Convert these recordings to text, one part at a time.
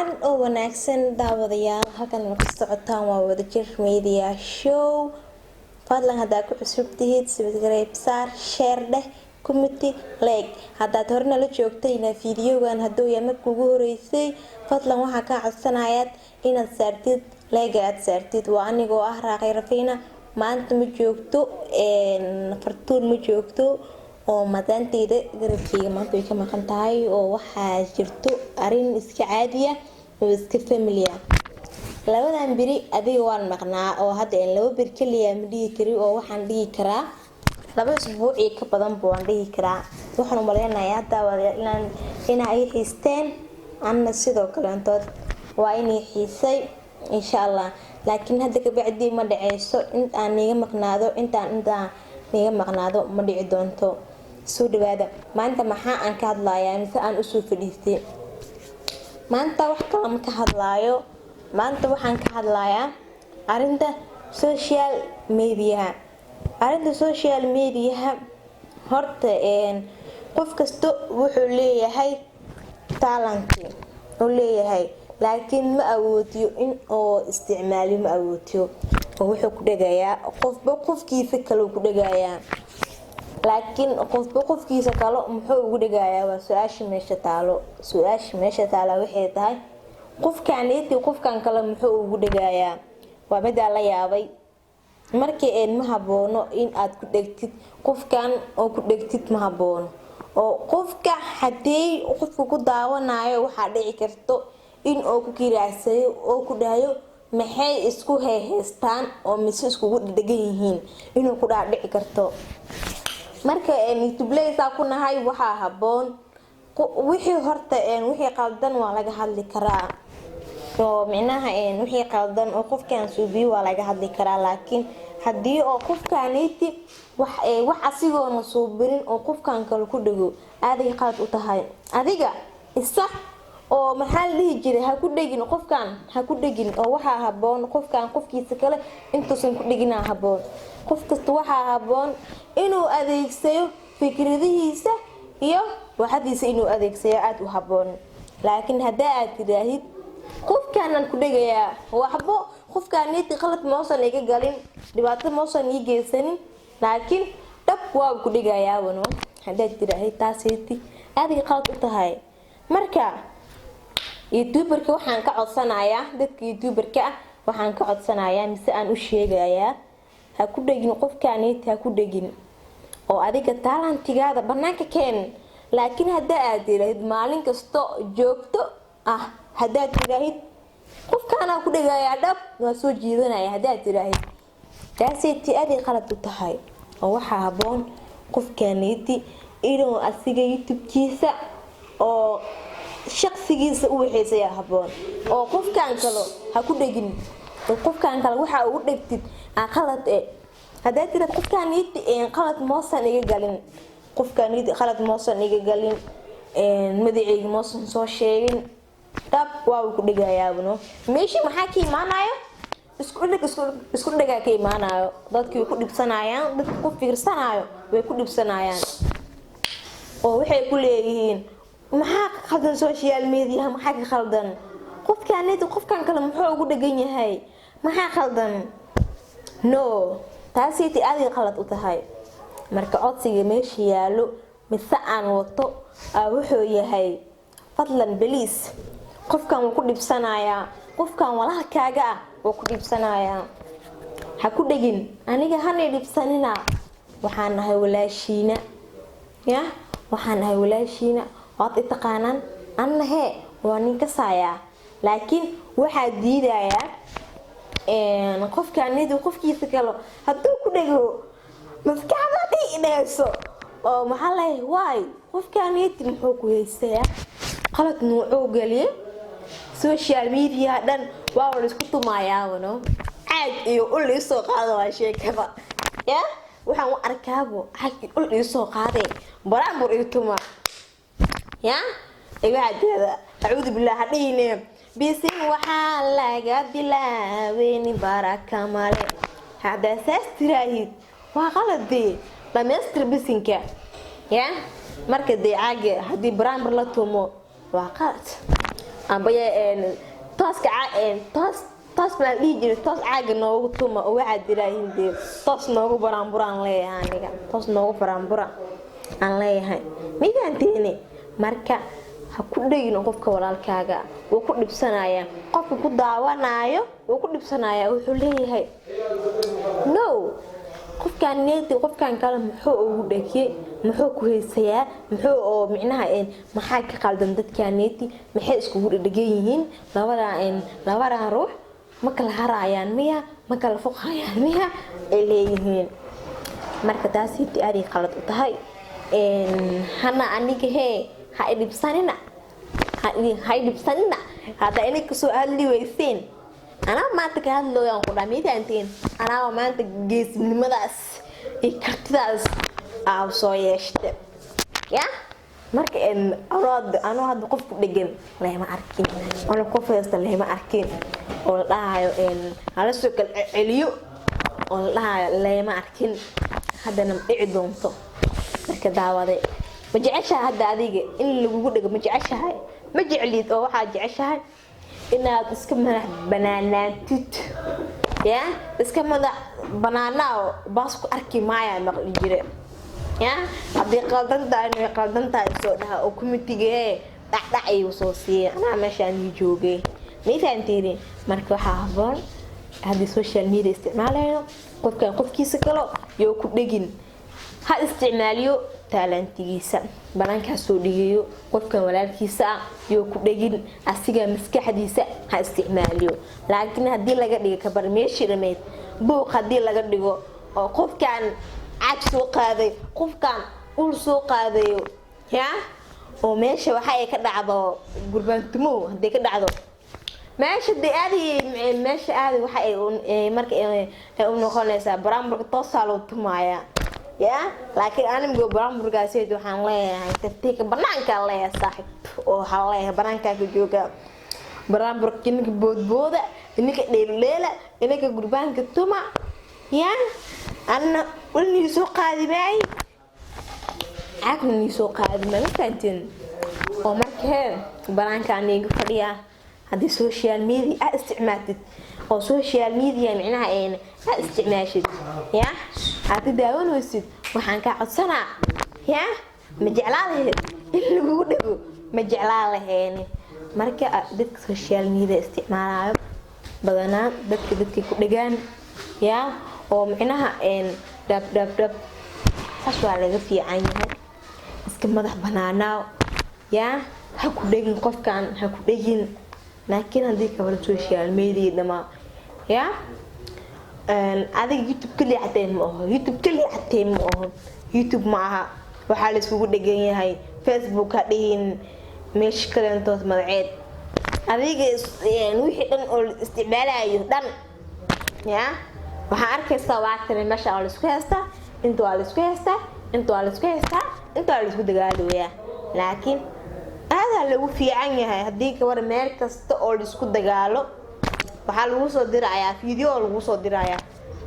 Wacan oo wanaagsan, daawadayaal. Halkan ku socotaan waa Wadajir Media Show. Fadlan, haddaad ku cusub tihid, subscribe saar, share dheh, comment, like. Haddaad horena la joogtayna, fiidiyogan hadduu yahay marka ugu horeysay, fadlan waxaa kaa codsanayaad inaad saartid like, aad saartid. Waa anigoo ah Raaqay Rafiina. Maanta ma joogto Fartuun, ma joogto oo madaanteyda garabkeyga maanta way ka maqan tahay, oo waxaa jirto arin iska caadiya oo iska family ah. Labadan beri adiga waan maqnaa, oo hadda 2 beri kaliya ma dhihi kari, oo waxaan dhihi karaa 2 isbuuc iyo ka badanba waan dhihi karaa. Waxaan umaleynayaa, daawadayaal, inaa ay xiisteen, anna sidoo kaleentood waa inay xiisay, insha Allah. Laakiin hadda kabacdi ma dhaceyso intaan niiga maqnaado, intaan niiga maqnaado ma dhici doonto. Soo dhawaada. Maanta maxaa aan ka hadlayaa mise aan usoo fadhiistay? Maanta wax kale ma ka hadlaayo. Maanta waxaan ka hadlayaa arinta social mediaha. Arinta social mediaha, horta qof kasta wuxuu leeyahay talent uu leeyahay, laakiin ma awoodiyo in oo isticmaaliyo, ma awoodiyo, oo wuxuu ku dhegayaa qofba qofkiisa kale ku dhegayaa. Laakiin qofba qofkiisa kale muxuu ugu dhegayaa? Waa su-aasha meesha taalo. Su-aasha meesha taala waxay tahay, qofkaneeti qofkan kale muxuu ugu dhegayaa? Waa midaa la yaabay. Markii ma haboono in aad ku dhegtid qofkan, oo ku dhegtid ma haboono, oo qofka hadii qofka ku daawanayo, waxaa dhici karto in uu ku kiraacsayo oo ku dhahayo, "Maxay isku hayhaystaan oo mise iskugu dhedhegan yihiin?" inuu ku dhaha dhici karto. Marka youtubeleysaa ku nahay, waxaa haboon wixii horta wixii qaldan waa laga hadli karaa, oo micnaha wixii qaldan oo qofkan suubiyo waa laga hadli karaa. Laakiin haddii oo qofkaniti wax asigoona suubinin oo qofkan kale ku dhego, aaday qalad u tahay. Adiga isa oo maxaa la dhihi jiray, ha ku dhegin qofkan, ha ku dhegin, oo waxaa haboon qofkan qofkiisa kale intuusan ku dhiginaa haboon. Qof kasta waxaa haboon inuu adeegsayo fikradihiisa iyo waxadiisa, inuu adeegsayo aada u haboon. Laakiin haddaa aad tiraahid, "Qofkaanaan ku dhegayaa," waxbo qofkaaniti qalad mausan iga galin, dhibaato mausan ii geysanin, laakiin dhab waaba ku dhegayaabano, haddaad tiraahid, taasiti aaday qalad u tahay. Marka youtuberka waxaan ka codsanayaa, dadka youtuberka ah waxaan ka codsanayaa mise aan u sheegayaa, ha ku dhegin qofkaaniti, ha ku dhegin, oo adiga talentigaada banaanka keen. Laakiin haddaa aad tiraahid maalin kasto joogto ah, haddaad tiraahid, "Qofkaanaa ku dhegayaa, dhab waa soo jiidanaya," haddaad tiraahid, taasiti aaday qalad u tahay. Oo waxaa haboon qofkaaniti inuu asiga youtube-kiisa oo shaqsigiisa u waxeysayaa haboon, oo qofkan kale ha ku dhegin, oo qofkan kale waxaa ugu dhegtid aa qalad e. Haddaad tiraad, "Qofkaaniti qalad moosan iga galin, qofkaaniti qalad moosan iga galin, magaceyga moosan soo sheegin, dhab waaba ku dhegayaabano," meeshii maxaa ka imaanayo? Isku dheg, isku dhegaa ka imaanayo. Dadki way ku dhibsanayaan, dadka ku fiirsanaayo way ku dhibsanayaan, oo waxay ku leeyihiin, "Maxaa ka khaldan social mediaha? Maxaa ka khaldan? Qofkaaniti qofkan kale muxuu ugu dhegan yahay? Maxaa khaldan?" No, taasiti aaday qalad u tahay. Marka codsiga meesha yaalo mise aan wato wuxuu yahay, fadlan, please, qofkan wuu ku dhibsanayaa, qofkan walaalkaaga ah wuu ku dhibsanayaa, ha ku dhegin. Aniga hanay dhibsanina, waxaan nahay walaashiina, ya waxaan nahay walaashiina, waad i taqaanaan. Anna hee waa nin kasaayaa, laakiin waxaa diidayaa qofkanid qofkiisa kalo hadduu ku dhego, maskaxda dhigdheyso, oo maxaa lahay, waay, qofkaniti muxuu ku haystayaa? Qalad nuucuu geliye? Social media dhan waa la isku tumayaabano, caag iyo ul iisoo qaada waa sheekada. Ya waxaan u arkaabo caag iyo ul iisoo qaaday, baraanbur ii tuma. Ya waxaa tirada, acuudu billah, hadhihine, bisin waxaa laga bilaabeyni baraka male. Haddaa saas tiraahid, waa qaladee. Dhamaystir bisinka. Ya marka dee caaga haddii baraanbur la tumo, waa qalad. Amba tooska, toos toos maa dhihi jiray, toos caaga noogu tuma oo waxaad diraahin dee toos noogu baraanburaan leeyahay aniga, toos noogu baraanbura aan leeyahay, mifahanteeni? Marka ha ku dhegin qofka walaalkaaga, wuu ku dhibsanayaa. Qofka ku daawanaayo wuu ku dhibsanayaa, wuxuu leeyahay, "No, qofkaan neeti, qofkan kale muxuu ugu dhakiyey? Muxuu ku haysayaa? Muxuu oo micnaha maxaa ka qaldan dadkaan neeti? Maxay iskugu dhedhegan yihiin labadan ruux? Ma kala harayaan miya? Ma kala foqayaan miya?" ay leeyihiin. Marka taasiiti aaday qalad u tahay. Hana aniga hee ha idhibsanina, ha idhibsanina. Hadda inay kasoo hadli weyseen, anaa maanta ka hadlooyaan ku dhaa, miifahanteen? Anaaba maanta geesnimadaas iyo kartidaas aa soo yeeshta ya. Marka anoo hadda qof ku dhegan lehma arkin, ano qof haysta lehma arkin, oo la dhahayo hala soo kala celiyo oo la dhahayo lehma arkin, haddana ma dhici doonto. Marka daawade, ma jeceshahay hadda adiga in lagugu dhego? Ma jeceshahay? Ma jeclid oo waxaad jeceshahay inaad iska madax banaanaatid ya. Iska madax banaanaa baas ku arki maaya maqli jire ya. Haddii qaldan tahay, way qaldan tahay soo dhaha oo committee dhacdhac igu soo siiya, anaa meeshaan ii joogay, ma fahanteeni? Marka waxaa haboon, haddii social media isticmaalayno, qofkan qofkiisa kalo yoo ku dhegin, ha isticmaaliyo talentigiisa, banaankaas soo dhigayo. Qofkan walaalkiisa ah yoo ku dhegin, asiga maskaxdiisa ha isticmaaliyo. Laakiin haddii laga dhigo kabar meeshii dhameyd buuq, haddii laga dhigo oo qofkan caag soo qaaday, qofkan ul soo qaadayo ya, oo meesha waxa ay ka dhacdo gurbaantumo, hadday ka dhacdo meesha de aadi meesha aadi, waxa ay marka ay u noqonaysaa baraamburka toosaa loo tumaaya ya. Laakiin anigu baraamburkaasi waxaan leeyahay tartiibka banaankaa leeyahay, saaxib, oo waxaan leeyahay banaankaa ka jooga baraamburka. Ininka boodbooda, ininka dheeldheela, ininka gurbaanka tuma ya. Anna ulnii soo qaadi maay, caagna nii soo qaadi maay, ma fahanteen? Oo markee banaanka aniga fadhiyaa, haddii social media aad isticmaatid oo social media micnaha aad isticmaashid ya, aad i daawanaysid, waxaan kaa codsanaa ya, ma jeclaa lahayd in lagugu dhego? Ma jeclaa lahayn? Marka dadka social media isticmaalayo badanaa dadkay ku dhegaan ya, oo micnaha dhab dhab dhab, saas waa laga fiican yahay. Iska madax banaanaaw ya, ha ku dhegin qofkan, ha ku dhegin. Laakiin haddii kabar social media dhamaa ya, adiga YouTube keliya xatee ma aho, YouTube keliya xatee ma aho, YouTube ma aha waxaa la iskugu dhegan yahay. Facebook ha dhihin, meesha kaleentood magaceed adiga, wixii dhan oo la isticmaalayo dhan ya, waxaa arkaysaa waa tani meesha waa laisku haystaa, inta waa laisku haystaa, inta waa laisku haystaa, inta waa laisku dagaalayaa. Laakiin aadaa lagu fiican yahay haddii gabar meel kasta oo laisku dagaalo waxaa lagu soo dirayaa video, lagu soo dirayaa,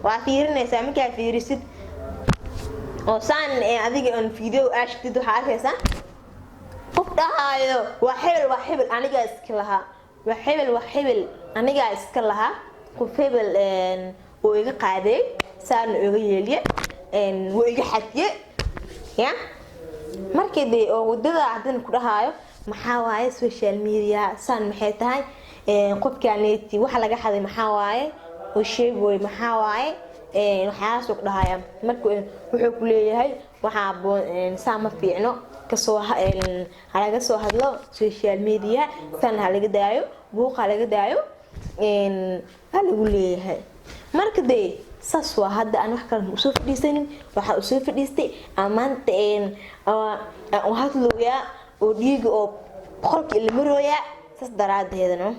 waa fiirinaysaa. Markaa fiirisid oo saan adiga on video aashtid, waxaa arkaysaa qof dhahaayo, "Waa hebel, waa hebel, anigaa iska lahaa, waa hebel, waa hebel, anigaa iska lahaa, qof hebel oo iga qaaday, saana iga yeeliye, wuu iga xadiye." Ya, markii dee oo wadada haddana ku dhahaayo, "Maxaa waaye social media saan? Maxay tahay qofkaaneti waxa laga xaday? Maxaa waaye oo sheegoy? Maxaa waaye?" Waxyaalahaasuu ku dhahaya. Marka wuxuu ku leeyahay, waxaa aboon saa ma fiicno, kasoo halaga soo hadlo social media, san halaga daayo, buuq halaga daayo, ha lagu leeyahay. Marka dee saas waa. Hadda aan wax kale usoo fadhiisanin, waxaa usoo fadhiistay maanta aan hadlooyaa oo dhiiga oo boqolka ilamarooyaa, saas daraadeedano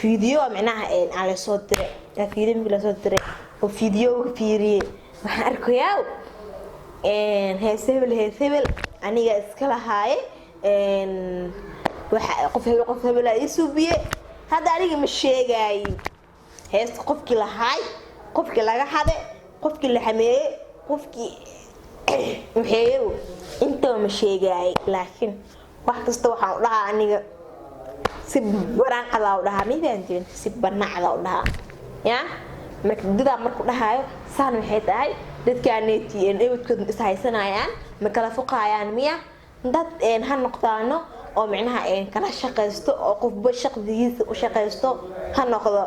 video micnaha aan lasoo diray, video markii lasoo diray oo videoga fiiriyey, waxaan arkayaa hees hebel, hees hebel aniga iska lahaaye, waxa qof hebel, qof hebel ii suubiye. Hadda aniga ma sheegaayi heesta qofkii lahaay, qofkii laga xade, qofkii la xameeyey, qofkii waxeeyow, intaba ma sheegaay. Laakiin wax kasta waxaan u dhahaa aniga. Si banaan cadaa u dhahaa, ma fahanteen? Si banacda u dhahaa ya. Marka dadaa marku dhahaayo saan, waxay tahay dadkaaneeti ebadkood is haysanayaan, ma kala fuqaayaan miya? Dad ha noqdaano oo micnaha kala shaqaysto, oo qofba shaqdigiisa u shaqaysto ha noqdo.